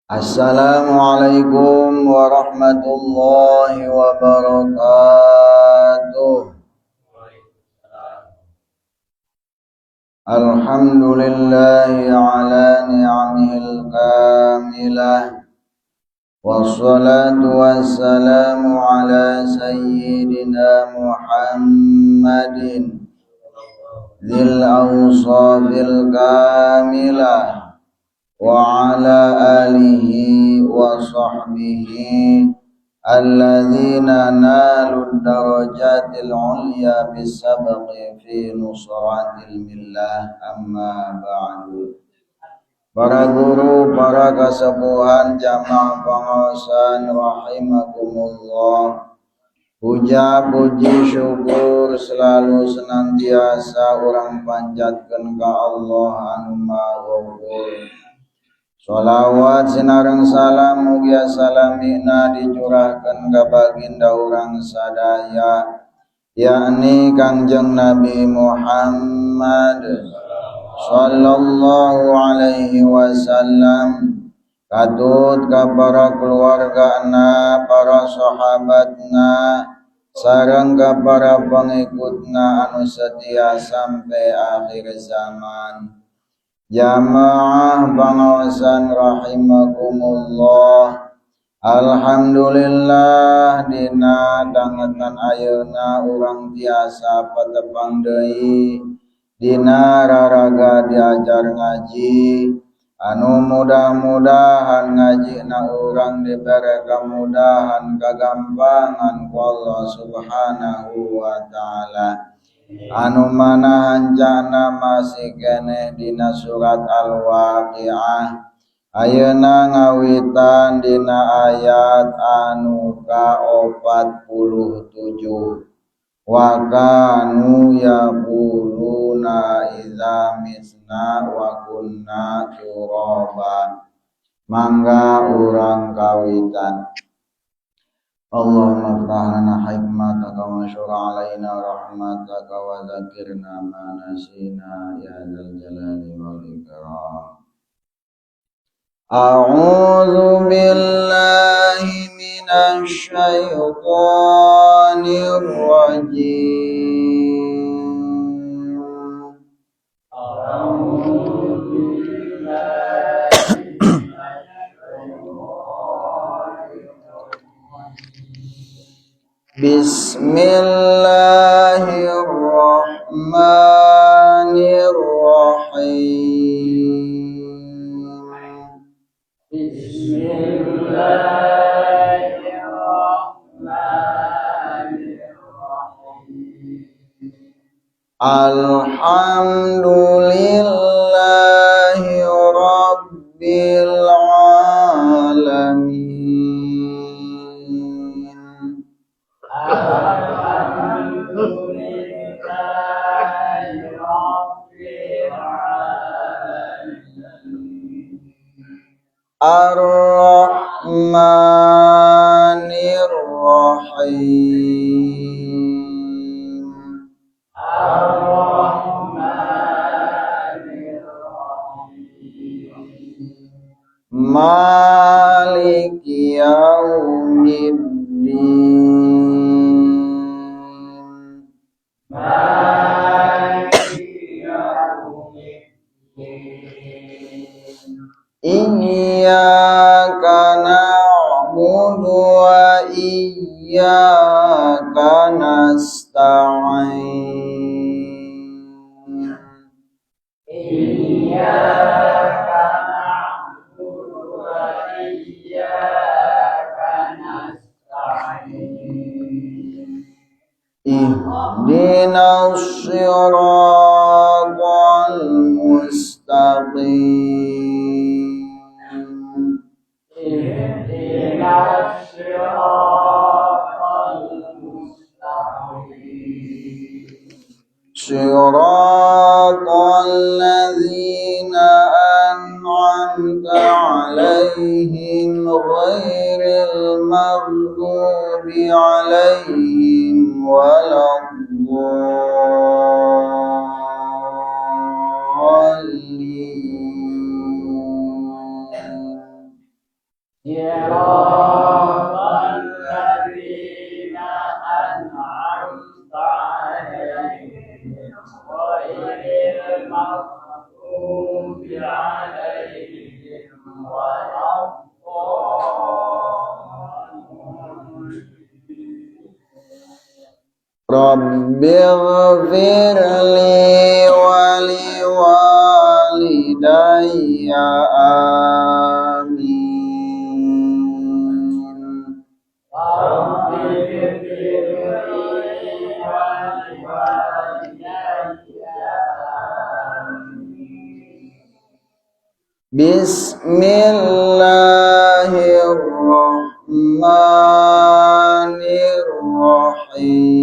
Assalamualaikum warahmatullahi wabarakatuh. Alhamdulillahi ala ni'amihil kamilah. Wassalatu wassalamu ala sayyidina Muhammadin dzil awsafil kamilah wa ala alihi wa sahbihi alladzina nalu darajatil ulya bisabqi fi nusratil millah, amma ba'du. Para guru, para kasepuhan, jamaah pengawasan rahimakumullah. Puja puji syukur selalu senantiasa urang panjatkeun ka Allah anu Maha Ghafur. Sholawat sinareng salam mugia salamina dicurahkeun ka baginda urang sadaya, yakni Kangjeng Nabi Muhammad sallallahu alaihi wasallam, katut ka para keluargana, para sahabatna, sareng ka para pengikutna anu setia sampai akhir zaman. Jamaah pengawasan rahimakumullah. Alhamdulillah, dina dangetan ayeuna urang tiasa patepang deui dina raraga diajar ngaji, anu mudah-mudahan ngajina urang dibere kemudahan, kagampangan ku Allah Subhanahu wa taala. Anu mana hancana masih keneh dina surat Al-Waqiah. Ayeuna ngawitan dina ayat anu ka-47. Wa kanu yaquluna idza mitna wa kunna turaba. Mangga urang kawitan. Allahumma ftah lana hikmataka wa anshur alaina rahmataka wa dzakirna ma nasina ya dzal jalali wal ikram. A'udzu billahi minasy syaithanir rajim. A'udzu billahi minasy Bismillahirrahmanirrahim. Bismillahirrahmanirrahim. Alhamdulillahi rabbil alamin. Alhamdulillahi rabbil alamin. Ar-Rahmanir Rahim. Ar-Rahmanir Rahim. Maliki yaumiddin. Maliki yaumiddin. Iyyaka na'budu wa iyyaka nasta'in. Iyyaka na'budu wa iyyaka nasta'in. Ihdinas siratal mustaqim. Ihdinas siratal mustaqim. Siratal ladzina an'amta 'alaihim ghairil maghdubi 'alaihim waladdallin. أنعمت عليهم غير المغضوب عليهم ولا الضالين. رب اغفر لي ولوالدي آمين. رب اغفر لي ولوالدي آمين. بسم الله الرحمن الرحيم.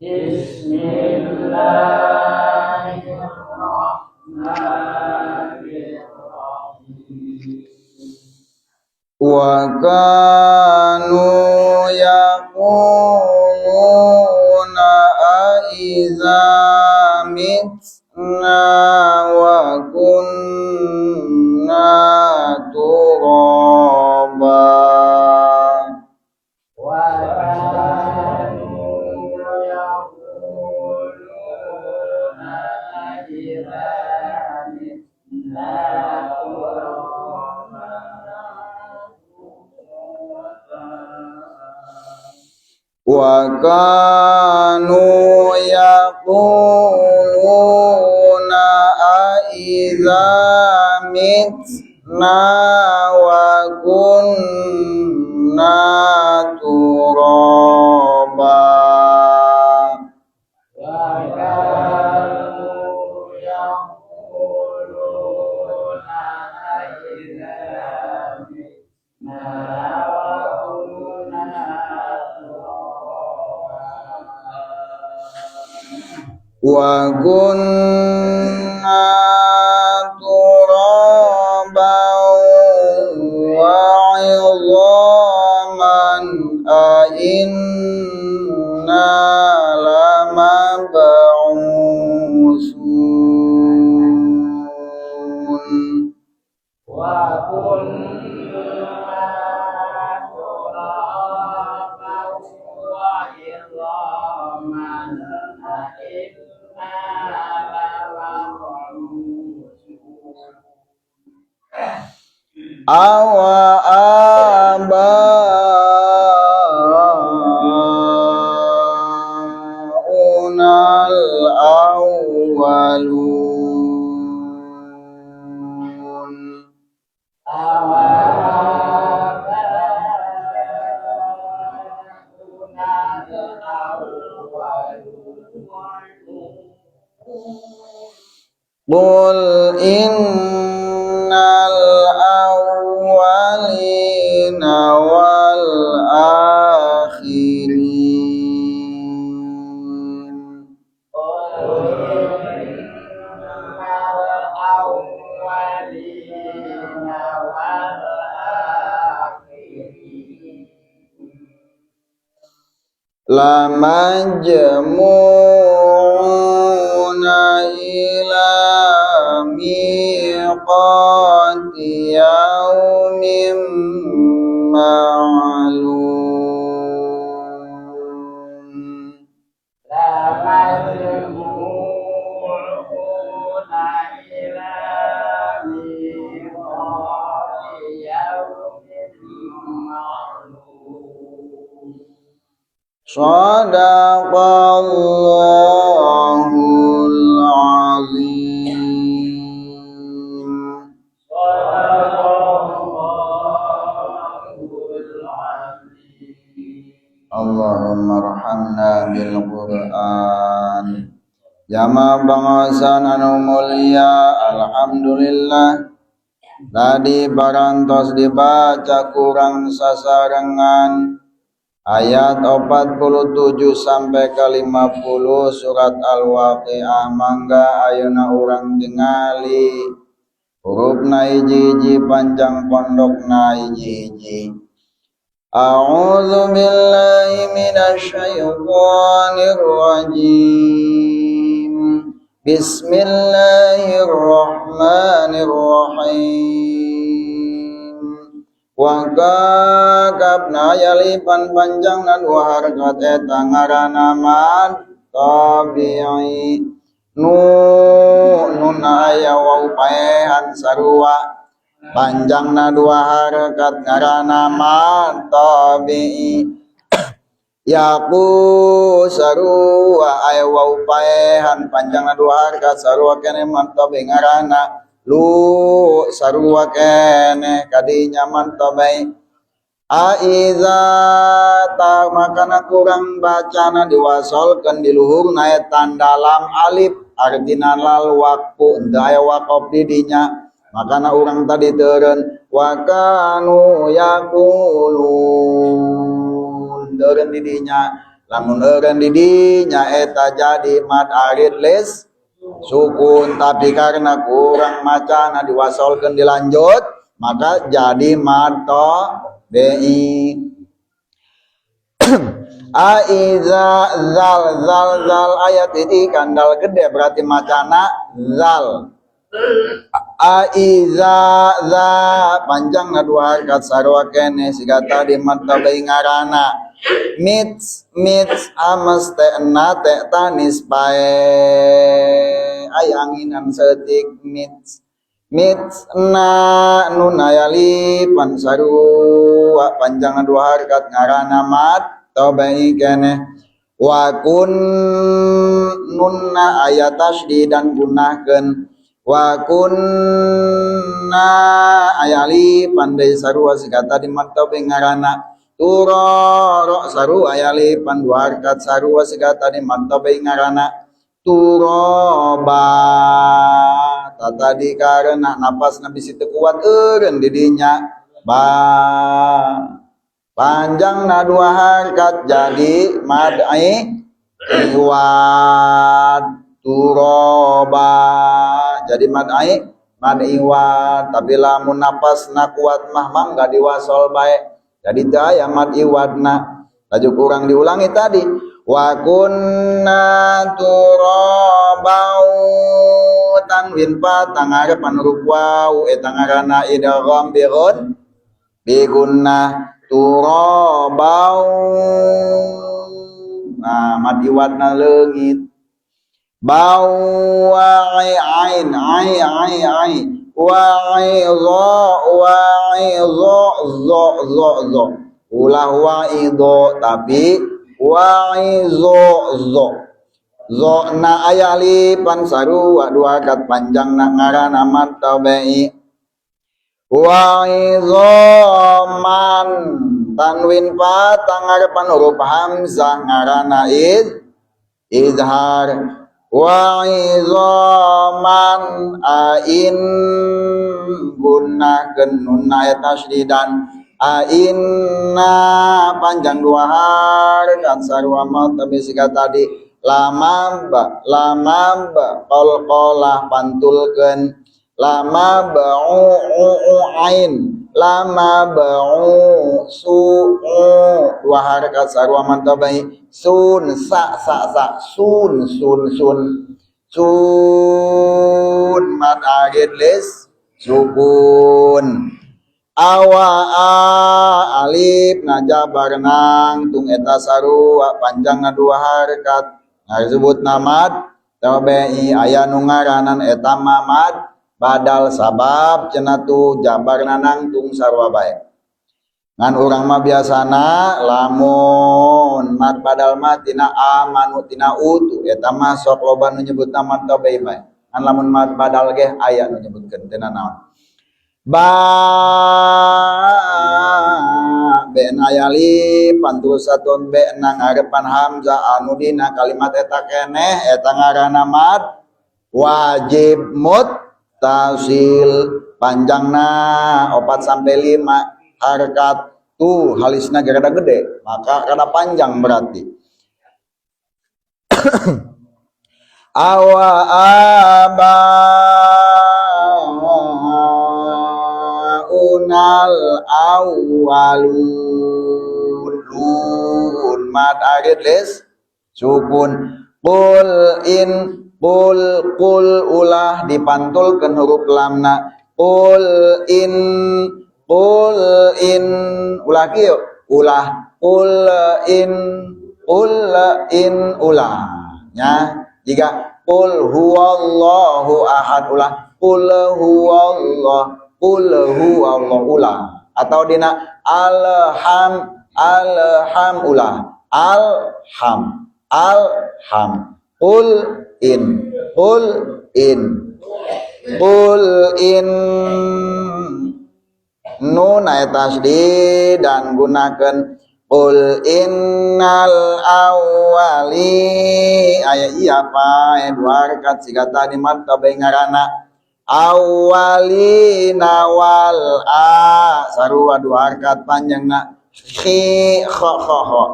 بسم الله الرحمن الرحيم. وكانوا يقولون أإذا متنا وكنا ترابا. وكانوا يقولون أإذا متنا وكنا وكانوا يقولون أإذا متنا وكنا ترابا. وكانوا يقولون أإذا متنا وكنا ترابا. وكنا ترابا وعظاما أإنا لمبعوثون. وكنا ترابا وعظاما أإنا لمبعوثون. أو آباؤنا الأولون. أو آباؤنا الأولون. قل إن الأولين والآخرين قل إن الأولين والآخرين لمجموعون إلى ميقات يوم معلوم. لمجموعون إلى ميقات يوم معلوم. صدق الله العظيم. صدق الله العظيم. اللهم ارحمنا بالقرآن. Jamaah pengawasan anu mulia, alhamdulillah tadi parantos dibaca kurang sasarengan ayat 47 sampai ke 50 surat Al-Waqiah. Mangga ayeuna urang tingali hurufna hiji-hiji, panjang pondokna hiji-hiji. A'udzu billahi minasyaitonir rajim. Bismillahirrahmanirrahim. Wa kakabna yalipan panjangna dua harkat eta ngaranna mad tabi'i. Nu nun aya waw paehan sarua panjangna dua harkat ngaranna mad tabi'i. Yaqu sarua aya waw paehan panjangna dua harkat sarua keneh mad tabi'i ngaranna lu sarua keneh kadinya mad tabi'i. Aiza ta makana kurang bacana diwasolkeun di luhurna eta dalam alif artina lal waqfu henteu aya waqaf di dinya makana urang tadi teureun wa kanu yaqulun teureun di dinya lamun eureun di dinya eta jadi mad arid lis sukun tapi karena kurang macana diwasolkeun dilanjut maka jadi mad tabi'i. Aiza zal zal zal ayat ini kandal gede berarti macana zal. Aiza za panjang na dua harkat sarua keneh siga tadi mad tabi'i ngaranna mit mit ames te na te tanis pae aya anginan saeutik mit mit na nun aya lipan sarua panjang dua harkat ngaranna mad tabi'i keneh. Wa kun nunna aya tasdidan gunakeun wa kunna aya lipan deui sarua siga tadi mad tabi'i ngaranna turoro sarua aya lipan dua harkat sarua siga tadi mad tabi'i ngaranna turoba. Tadi karena napas nabi situ kuat eureun di dinya ba panjang na dua harkat jadi mad iwad turoba jadi mad mad iwad tapi lamun napas na kuat mah mangga diwasol bae jadi teu aya mad iwadna laju kurang diulangi tadi wa kunna turabau tanwin pa tangarepan huruf waw eta ngaranna idgham bighun bigunnah turabau. Nah mad iwadna leungit bau wa ain ai ai ai wa ai dha wa ai dha dha dha dha ulah wa idho tapi wa izo zo zo na aya lipan sarua dua harkat panjang na ngaranna mad tabi'i. Wa izoman tanwin pa tangarepan huruf hamzah ngaranna izhar. Wa izoman ain gunakeun nun aya tasdidan ainna panjang dua harkat sarua mad tabi'i siga tadi lama ba lama ba qalqalah pantulkeun lama ba'u u ain lama ba'u su u dua harkat sarua mad tabi'i sun sa sa sa sun sun sun sun mad arid lis sukun. Awa a alif najabar nang tung eta sarua panjangna dua harkat nah disebut namad tabi'i aya nu ngaranan eta mamad badal sabab cenah tu jabarna nangtung sarua bae ngan urang mah biasana lamun mad badal mah tina amanu tina utu eta mah sok loba nu nyebut mad tabi'i bae ngan lamun mad badal ge aya nu nyebutkeun tina naon ba ben aya lipan satun be na ngarepan hamzah anu dina kalimat eta keneh eta ngaranna mad wajib muttasil panjangna 4 sampai 5 harkat tuh halisna rada gede maka rada panjang berarti. Awa aba unal awalun lun mad arid lis sukun qul in qul qul ulah dipantulkeun huruf lamna qul in Qul in ulah kieu, ulah qul in, qul in ulah nya. Jika qul huwallahu ahad ulah qul huwallah, qul huwallah ulah. Atau dina alham, alham ulah, alham, alham. Qul in, qul in, qul in. Nun aya tasydid dan gunakan qul innal awwali aya iya pae dua harakat siga tadi mad tabai ngaranna awwalina wal a sarua dua harakat panjangna khi kha kha kha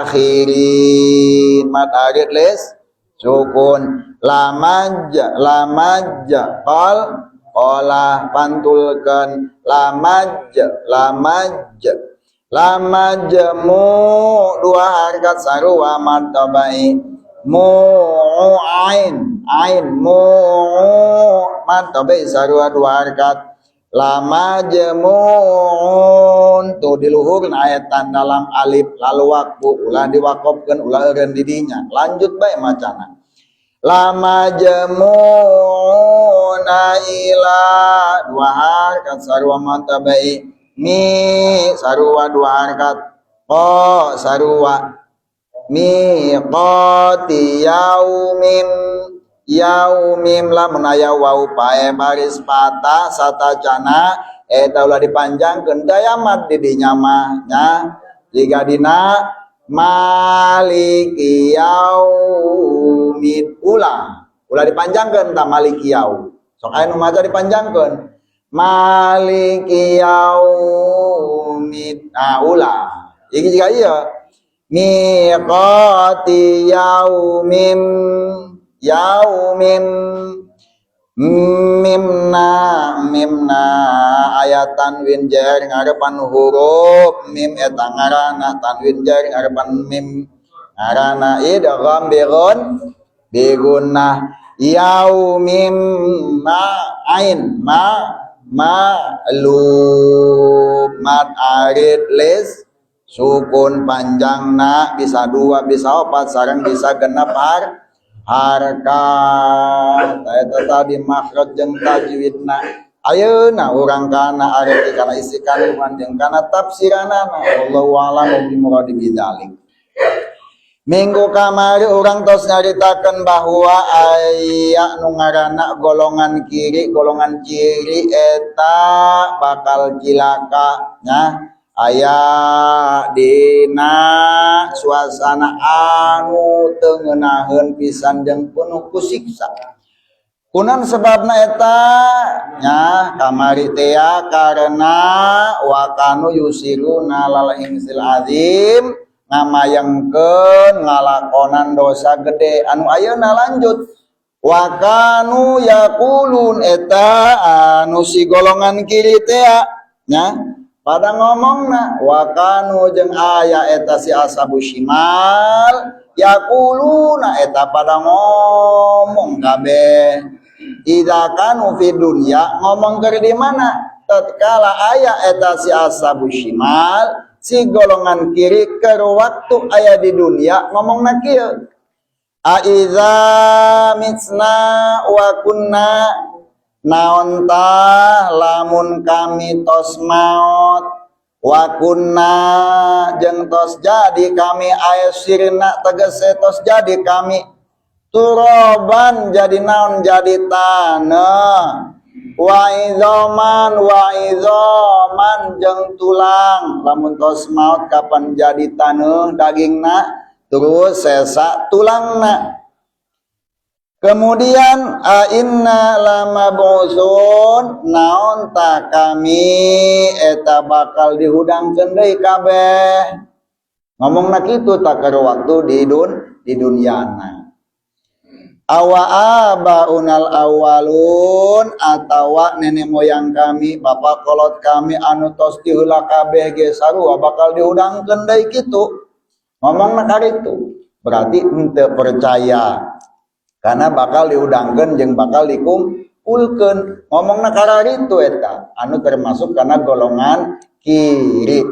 akhirin mad arid les sukun lamaj lamaj qal qala pantulkeun lamaj lamaj lamajmu dua harakat sarua mad tabai mu ain ain mu mad tabai sarua dua harakat lamajmuun tuh diluhurna ayat tanda lam alif lalu waktu ulah diwakofkeun ulah eureun di dinya lanjut bae macana lamajmuuna ila dua harakat sarua mad tabai mi sarua dua harakat qa sarua miqati yaumin yaumim lamun aya wau pae baris patah satacana eta ulah dipanjangkeun daya mad di dinya mah nya jiga dina maliki yaumid ulah ulah dipanjangkeun ta maliki yaum sok aya nu maca dipanjangkeun maliki yaumid nah ulah iki jiga ieu miqati yaumim yaumim mimna mimna aya tanwin jer ngarepan huruf mim eta ngaranna tanwin jer ngarepan mim ngaranna idgham bighun bigunnah yaumim ma ain ma ma lu mat arid lis sukun panjangna bisa dua bisa opat sareng bisa genep harkat eta tadi makhraj jeung tajwidna. Ayeuna urang kana arti kana isi kandungan jeung kana tafsiranana wallahu a'lamu bi muradi bidzalik. Minggu kamari urang tos nyaritakeun bahwa aya nu ngaranna golongan kiri, golongan kiri eta bakal cilaka nya. Aya dina suasana anu teu ngeunaheun pisan jeung penuh ku siksa. Kunan sebabna eta nya kamari teh karena wakanu yusiruna lal insil azim ngamayengkeun ngalakonan dosa gede anu ayeuna lanjut wakanu yaqulun eta anu si golongan kiri teh nya pada ngomongna wakanu jeung aya eta si ashabu shimal yaquluna eta pada ngomong kabeh idza kanu fi dunya ngomong keur di mana tatkala aya eta si ashabu shimal si golongan kiri keur waktu aya di dunia ngomongna kieu a idza mitna wa kunna naon tah lamun kami tos maot wa kunna jeung tos jadi kami aya sirna tegese tos jadi kami turoban jadi naon jadi tanah wa izoman wa izoman jeung tulang lamun tos maot kapan jadi taneuh dagingna terus sesa tulangna. Kemudian a inna lamab'utsun naon ta kami eta bakal dihudangkeun deui kabeh ngomongna kitu tak keur waktu di dunyana. Awa abaunal awalun atawa nenek moyang kami bapak kolot kami anu tos diheula kabeh ge sarua bakal dihudangkeun deui kitu ngomongna karitu berarti henteu percaya karena bakal dihudangkeun jeung bakal dikumpulkeun. Ngomongna kararitu eta anu termasuk kana golongan kiri.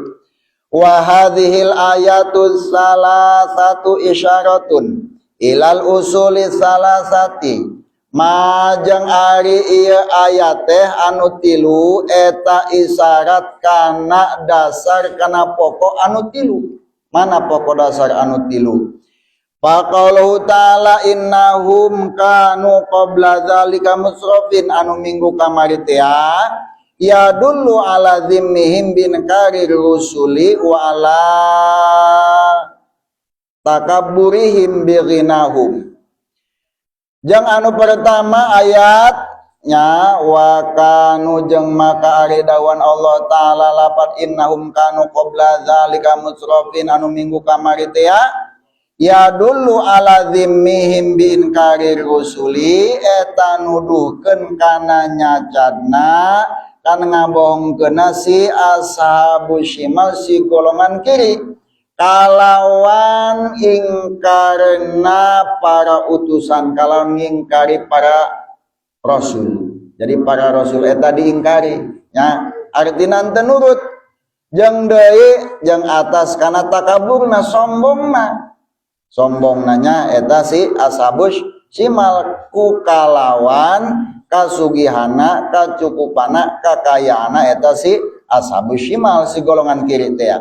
Wa hadhil ayatu salasatu isyaratun ilal usuli salasati. Majeng ari ieu ayat teh anu tilu eta isyarat kana dasar, kana pokok anu tilu. Mana pokok dasar anu tilu? Faqauluhu ta'ala innahum kanu qabla dzalika musrafin anu minggu kamari teh ya dulu ala zimmihim bin karir rusuli wa ala takabburihim bi ghinahum. Jang anu pertama ayatnya wa kanu jeung maka ari dawan Allah taala lapat innahum kanu qabla dzalika musrafin anu minggu kamari teh ya dulu ala zimmihim bi inkarir rusuli eta nuduhkeun kana nyacadna kan ngabohongkeunna si ashabu syimal, si golongan kiri, kalawan ingkarna para utusan, kalawan ngingkari para rasul. Jadi para rasul eta diingkari nya, artina teu nurut. Jeung deui jeung atas kana takaburna, sombongna, sombongna nya eta si ashabus syimal ku kalawan kasugihana, kacukupana, kakayaana eta si ashabus syimal, si golongan kiri teh.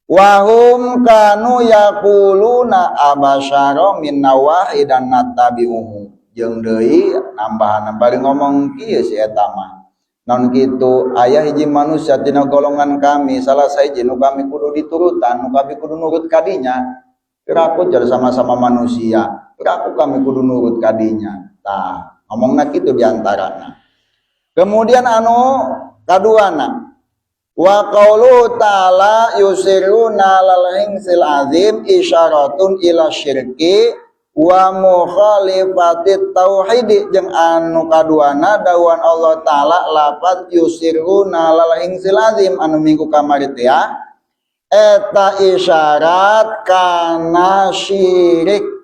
Wahum kanu yaquluna abasyara minna wahidan nattabi'uhu. Jeung deui nambahan bari ngomong kieu si eta mah. Naon kitu aya hiji manusia tina golongan kami, salah sahiji nu kami kudu diturutan, nu kami kudu nurut kadinya. Piraku jadi sama-sama manusia, piraku kami kudu nurut kadinya. Tah, ngomongna kitu diantarana. Kemudian anu kaduana wa qaulu ta'ala yusiruna lal hingsil azim isyaratun ila syirki wa mukhalifati tauhidi. Jeung anu kaduana dawuhan Allah taala lafaz yusiruna lal hingsil azim anu minggu kamari teh eta isyarat kana syirik.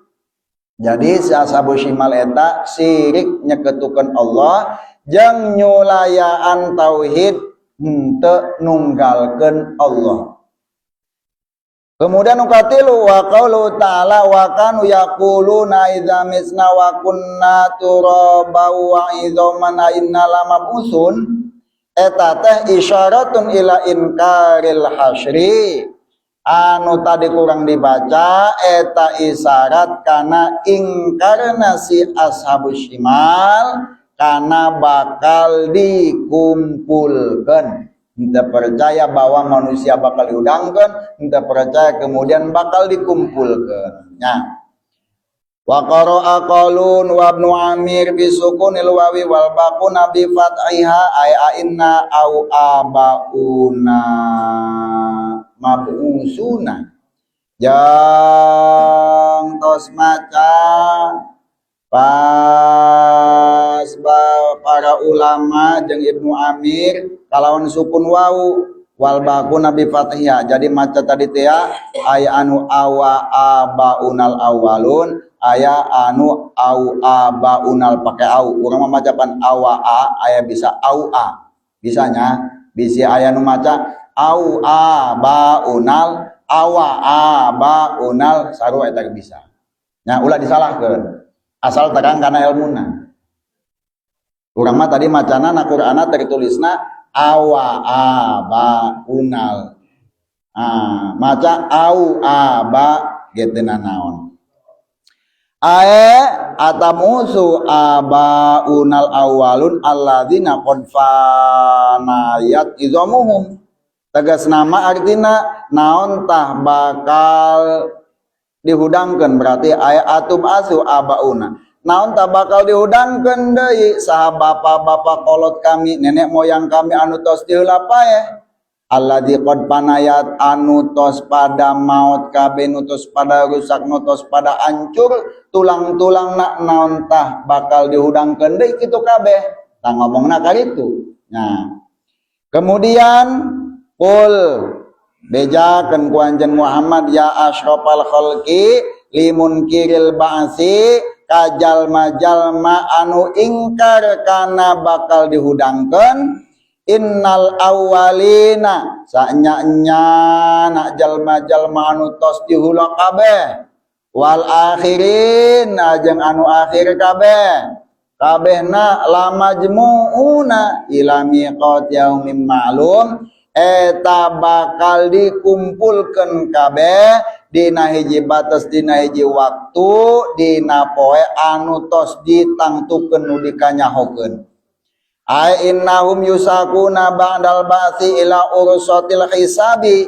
Jadi si ashabu syimal eta syirik nyeketukeun Allah jeung nyulayaan tauhid, henteu nunggalkeun Allah. Kemudian nu katilu wa qaulu ta'ala wa kanu yaquluna idza misna wa kunna turaba wa idzaman inna lamab'usun eta teh isyaratun ila inkaril hasyri. Anu tadi kurang dibaca eta isyarat kana ingkarna si ashabus syimal kana bakal dikumpulkan. Henteu percaya bahwa manusia bakal diudangkeun, henteu percaya kemudian bakal dikumpulkan. Nah, wa qara'a Qalun wa Ibnu Amir bisukunil wawi wal baquna bi fathiha ay inna au abauna mab'usuna. Jang tos maca pas para ulama jeung Ibnu Amir kalawan sukun wau wal baquna bi fathiha. Jadi maca tadi teh aya anu awa abaunal awalun, aya anu au abaunal pakai au. Urang mah maca pan awa a, aya bisa au a. Bisanya bisi aya nu maca au abaunal awa abaunal sarua eta bisa. Nya ulah disalahkeun. Asal terang kana ilmuna. Urang mah tadi macana na Qur'ana tertulisna awa abaunal. Ah, maca au aba gitu naon. Ae atamusu abaunal awalun alladzina qad fanayat izamuhum. Tegas nama artina naon tah bakal dihudangkeun, berarti aya atub asu abauna. Naon tah bakal dihudangkeun deui saha bapa-bapa kolot kami, nenek moyang kami anu tos diheula paeh. Alladzi qad panayat anu tos pada maot kabeh, nu tos pada rusak, nu tos pada hancur tulang-tulangna, naon tah bakal dihudangkeun deui kitu kabeh. Tah ngomongna karitu. Nah, kemudian qul bejakeun ku anjeun Muhammad ya asyrafal khalqi limunkiril ba'si ka jalma-jalma anu ingkar kana bakal dihudangkeun. Innal awwalina, sanya-nya nak jalma-jalma anu tos dihula kabeh, wal akhirin, jeung anu akhir kabeh, kabehna lamajmuuna ila miqat yaumin ma'lum, eta bakal dikumpulkeun kabeh dina hiji batas, dina hiji waktu, dina poe anu tos ditangtukeun, nu dikanyahokeun. Ai innahum yusakuna ba'dal ba'thi ila ursatil hisabi,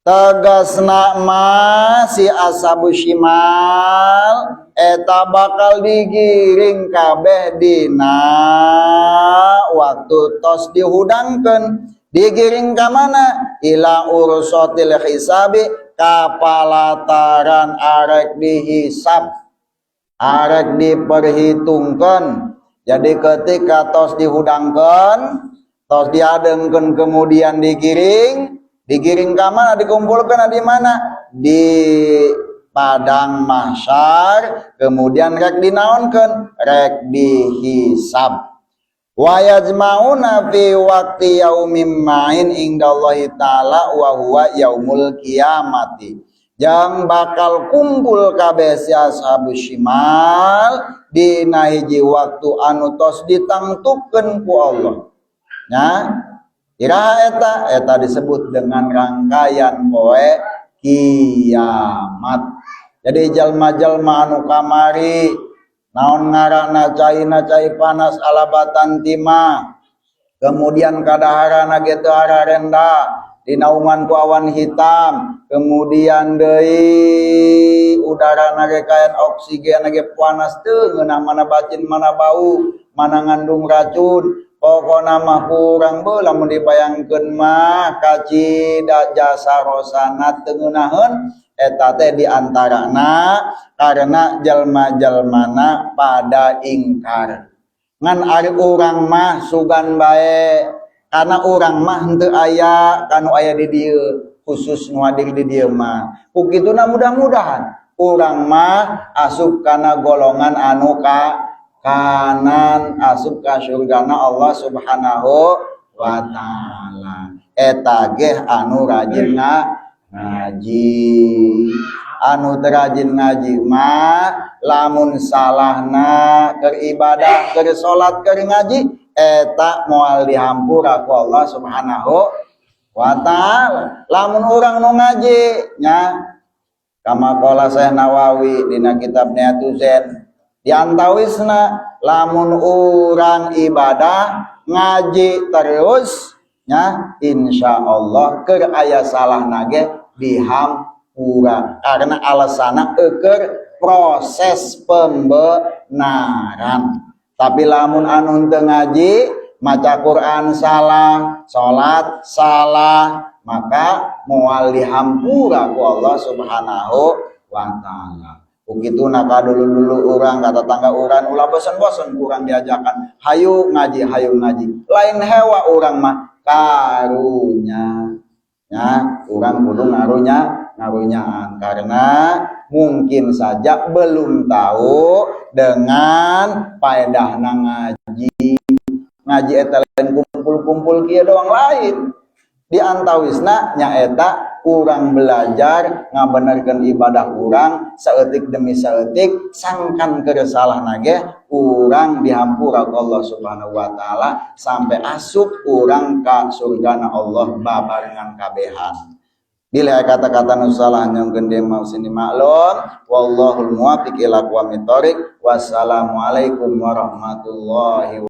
tegasna ma si ashabu shimal eta bakal digiring kabeh dina waktu tos dihudangkeun. Digiring ka mana? Ila ursatil hisabi, ka palataran arek dihisab, arek diperhitungkan. Jadi ketika tos dihudangkan, tos diadengkeun, kemudian digiring, digiring ke mana? Dikumpulkan di mana? Di padang mahsyar, kemudian rek dinaonkeun, rek dihisab. Wa yajma'una fi waqti yaumin ma'in indallahi ta'ala wa huwa yaumul kiamati. Yang bakal kumpul kabeh si ashabu shimal dina hiji waktu anu tos ditangtukeun ku Allah. Nya, iraha eta? Eta disebut dengan rangkaian poe kiamat. Jadi jalma-jalma anu kamari naon ngaranna, caina cai panas alabatan timah. Kemudian kadaharana ge teu ararenda, dinaungan ku awan hitam, kemudian deui udara ge kayan oksigen ge panas, teu ngeunah mana bacin, mana bau, mana ngandung racun. Pokona mah kurang beuh lamun dibayangkeun mah, kacida jasa rosana teu ngeunaheun. Eta teh diantarana karena jalma-jalmana pada ingkar. Ngan ari urang mah sugan bae, karena urang mah henteu aya kanu aya di dieu, khusus nu hadir di dieu mah. Ku kituna mudah-mudahan urang mah asup kana golongan anu ka kanan, asup ka surgana Allah Subhanahu wa taala. Eta ge anu rajin ngaji. Anu teu rajin ngaji mah lamun salahna keur ibadah, keur salat, keur ngaji, eta moal dihampura ku Allah Subhanahu wa taala. Lamun urang nu ngaji nya, kama qala Syekh Nawawi dina kitab Niatuz Zen, diantawisna lamun urang ibadah ngaji terus nya, insya Allah keur aya salah nage dihampura, karena alasana eker proses pembenaran. Tapi lamun anu teu ngaji, maca Quran salah, salat salah, maka moal dihampura ku Allah Subhanahu wa taala. Begitu naka dulu-dulu urang kata tangga urang, ulah bosan-bosan kurang diajakan hayu ngaji, hayu ngaji. Lain hewa urang mah, karunya ya urang kudu ngarunya ngarunyaan, karena mungkin saja belum tahu dengan faedah ngaji. Ngaji eta lain kumpul-kumpul kieu doang, lain. Di antawisna nyaeta urang belajar ngabenerkeun ibadah urang saeutik demi saeutik, sangkan keur salah nage urang dihampura ku Allah Subhanahu wa taala sampai asup urang ka surgana Allah babarengan kabehan. Bila kata-kata nu salah nyongkeun dia mau sini maklum. Wallahul muwaffiq ila aqwamit thoriq. Wassalamualaikum warahmatullahi.